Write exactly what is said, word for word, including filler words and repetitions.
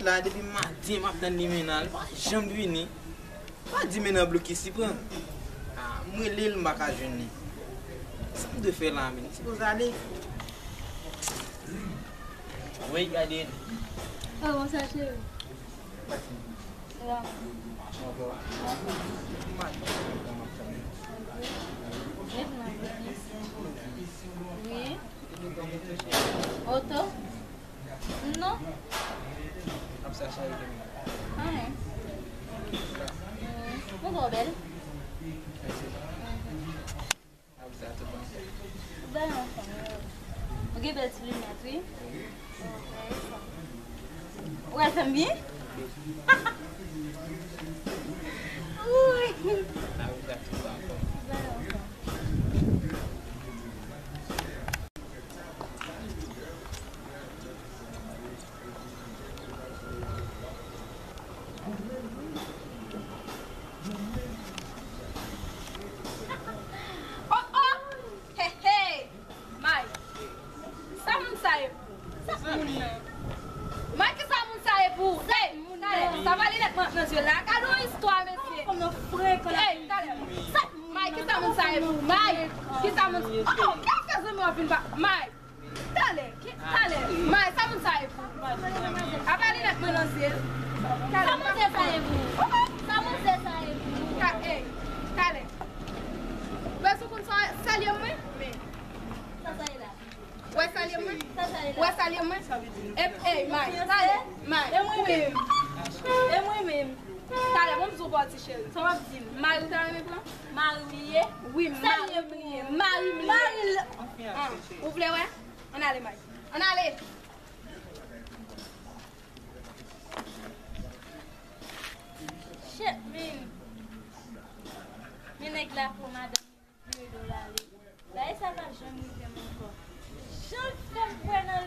La depi maten m ap tann Limena, li pa janm vini. Pa di Limena bloke si pran. Ah, m rele l, m pa ka jwenn li. Sa m dwe fè la menm? M sipoze ale. Wi, gade l. Oh, bonswa, cheri. Sa va? Wi. Oto? Non. Ap sa cheri de mwen. Ah, hein. Mwen twò bèl. Ap sa tout bon. Bèl anfòm, wi. Ou gen bèl ti linèt, wi. Ou wè sa m byen? Wi. Bèl anfòm. Oh, oh! Hey, hey! May, sa moun sa ye pou? Sa moun nan? May, ki sa moun sa ye pou? Hey, talè, sa pa linèt mwen ap nan zye la. Gade yon istwa, mesye. Hey, talè. May, ki sa moun sa ye pou? May, ki sa moun? Oh, oh, kèlke zanmi w ap vin pa? May. Talè, ki, talè. May, sa moun sa ye pou? Apa linèt mwen nan zye l. Talè. Sa moun se sa ye pou? Sa moun se sa ye pou? Ta, ey, talè. Bezwen konn sa, salye mwen? Men. Sa sa ye la? Wè salye mwen? Sa sa ye la? Wè salye mwen? E, ey, May, talè, May. E mwen menm. E mwen menm. Talè, bon, m di w pa w ti cheri. Sa w ap di m? Mari w ta renmen pran? Mari w li ye? Wi, mari m li ye. Mari m li ye. Mari l. Ah, ou vle wè? Ann ale, May. Ann ale. Shit, man. Men nèg la pran madanm li, vire do l ale. Bagay sa pa janm rive m ankò. Jan l fè m kwè nan